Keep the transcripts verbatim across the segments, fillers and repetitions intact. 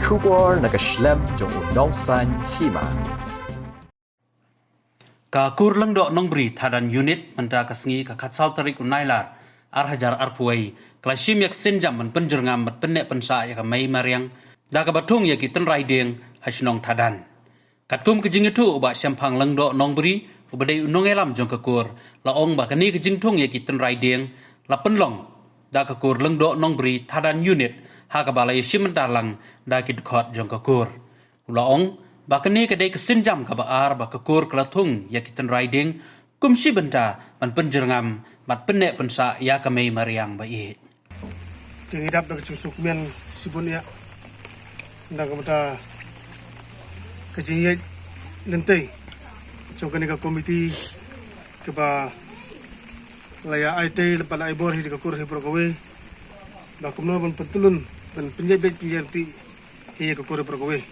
Khubor na ka shlem jong u nongsan hima. Ka Kur Lyngdoh Nongbri Thadan Unit mynta ka sngi ka khatsaw tarik u Nailar ar hajar arphew wei ka la shim ïa ka sienjam ban pynjyrngam bad pynneh pynsah ïa ka mei mariang da kaba thung ïa ki tynrai dieng ha shnong Thadan. Katkum ka jingïathuh u Bah Shemphang Lyngdoh Nongbri uba dei u nongïalam jong ka kur la ong ba kane ka jingthung ïa ki tynrai dieng la pynlong da ka Kur Lyngdoh Nongbri Thadan Unit ha kaba la ïashim bynta lang da ki dkhot jong ka kur. U la ong ba kane ka dei ka sienjam kaba ar ba ka kur ka la thung ïa ki tynrai dieng kum shi bynta ban pynjyrngam bad pynneh pynsah ïa ka mei mariang ba ïeit. Te ngi dap da ka jingsngewkmen shibun ïa na ka bynta ka jingïeit lynti jong kane ka komiti kaba la ïa aiti lem bad la ai bor hi da ka kur hi baroh kawei ba kumno ban pyntylun ban pynïaid beit pynïaid lynti hi ïa ka kur hi baroh kawei.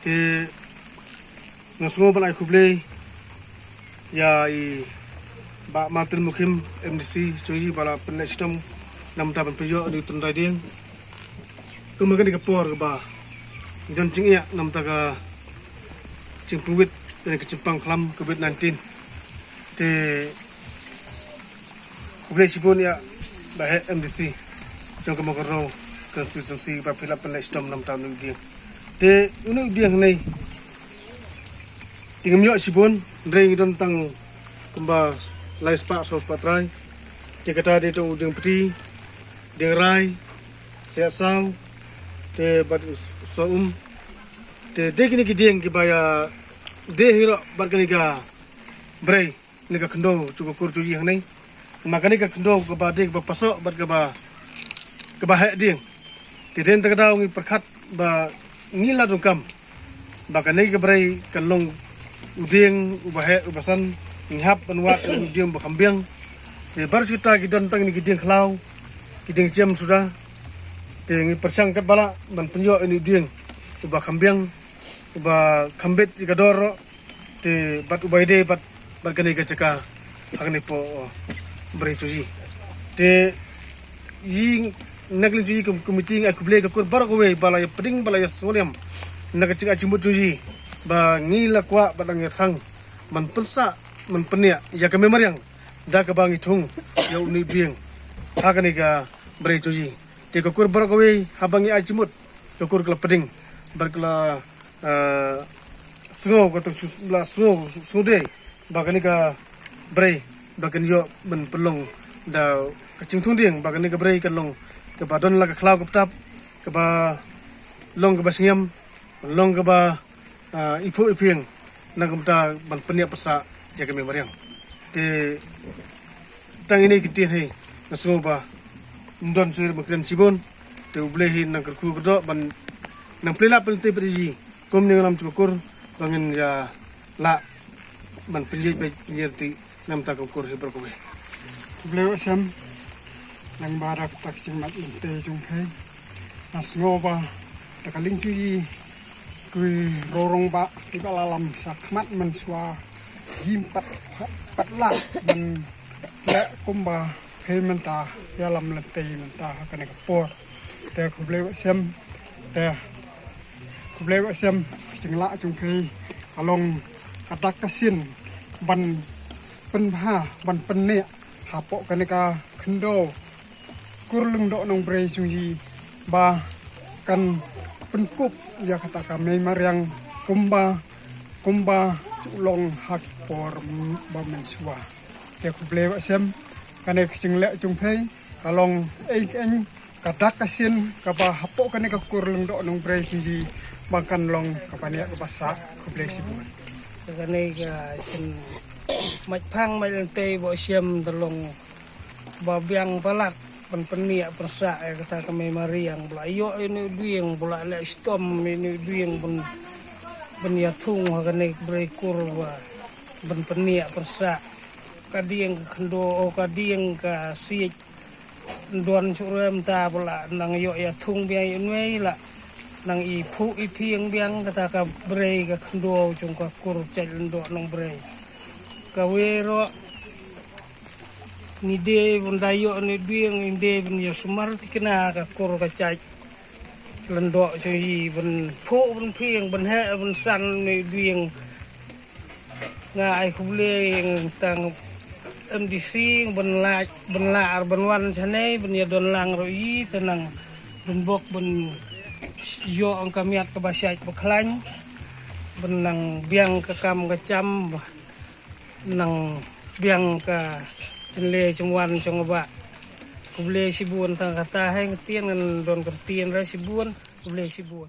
Te nga sngew ban ai khublei ïa i Bah Martin Mukhim, M D C jong i ba la pynleit shitom na ka bynta ban pynïoh ïa une u tynrai dieng. Kum ha kane ka por kaba ngi don jingeh na ka bynta ka jingpynwit ïa ka jingpang khlam covid nineteen. Te khublei shibun ïa Bah Heh, M D C jong ka Mawkynrew constituency ba phi la pynleit shitom na ka bynta une u dieng. Te une u dieng hangne te ngim ïoh shibun, hynrei ngi don tang kumba lai spah saw spah trai. Te kata dei tang u dieng pti, dieng rai, siasaw, te bad u soh um. Te dei kine ki dieng kiba ïa dei hi ruh bad kane ka brei, kane ka khyndew jong ka kur jong i hangne. Ma kane ka khyndew kaba dei kaba pasoh bad kaba, kaba heh dieng. Te dei na kata ka daw ngi pyrkhat ba ngi la donkam ba kane ka brei kan long u dieng uba heh uba san, ngi hap ban wad u dieng uba kham biang. Te baroh shi katta ki don tang kine ki dieng khlaw, ki dieng jem suda. Te ngi pyrshang katba lah ban pynïoh ïa une u dieng uba kham biang, uba kham bit ïa ka dor ruh. Te bad uba ïadei bad, bad kane ka jaka ha kane ka por, oh, brei jong i. Te i na ka liang jong i kum komiti ngi ai khublei ïa ka kur baroh kawei ba la ïa pdeng ba la ïa sngewlem na ka jingai jingmut jong i ba ngi la kwah bad la ngi thrang ban pynsah ban pynïaid ïa ka mei mariang da kaba ngi thung ïa une u dieng ha kane ka brei jong i. Te ka kur baroh kawei haba ngi ai jingmut ka kur ka la pdeng bad ka la eh, sngew, kata shu la sngew, sngewdei ba kane ka brei ba kan ïoh ban pynlong da ka jingthung dieng, ba kane ka brei kan long kaba don la ka khlaw ka btap, kaba long kaba sngem, long kaba, eh, iphuh ipieng na ka bynta ban pynïap pynsah ïa ka mei mariang. Te tang ine i kyntien hi nga sngew ba ym don shuh ban kren shibun. Te U Blei hi un nang kyrkhu kyrdoh ban nang plie lad pynleit bad ïa i kum nongïalam jong ka kur ba ngin ïa lah ban pynïaid beit pynïaid lynti na ka bynta ka kur hi baroh kawei. U Blei u ïashem lyngba da kata ka jingmut lynti jong phi. Nga sngew ba da ka liang jong i ki rangbah kiba la lam shakhmat mynshuwa, jin pat, pat lah ban leh kumba phi mynta, ïalam lynti mynta ha kane ka por. Te khublei u ïashem, te khublei u ïashem, ka jinglah jong phi ka long ka dak ka shin ban pynbha, ban pynïaid hapoh kane ka khyndew kur Lyngdoh Nongbrei jong i ba kan pynkup ïa kata ka mei mariang kumba, kumba ju long ha ki por ba mynshuwa. Te khublei u ïashem, kane ka jingleh jong phi ka long ei ei ka dak ka shin kaba hapoh kane ka kur Lyngdoh Nongbrei jong i ba kan long kaba ñiah kaba sah. Khublei shibun. Kane ka shin mait phang mait lynti ba u ïashem da long ba biang palat ban pynïaid pynsah ïa kata ka mei mariang, ba la ïoh ïa une u dieng, ba la leh shitom ïa une u dieng ban, ban ïathung ha kane ka brei kur ba ban pynïaid pynsah. Ka dieng ka khyndew, oh, ka dieng ka siej don shuh ruh mynta ba la nang ïoh ïathung biang ïa une, la nang iphuh ipieng biang kata ka brei ka khyndew jong ka kur jait Lyngdoh Nongbrei. Kawei ruh ngi dei ban da ïoh une u dieng, ngi dei ban ïa sumar thikna ka kur ka jait Lyngdoh sha i ban phuh ban phieng ban heh ban san me bieng. Nga ai khublei ïa tang M D C ban lah ban lah ar ban wan shane ban ïa don lang ruh i te nang ban bok ban ïoh ong ka miat kaba shait ba khlaiñ ban nang biang ka kam ka jam nang biang ka jingïaleh jingwan jong ba. Khublei shibun tang kata hei ngan tien ngan don ka tien ra shibun. Khublei shibun.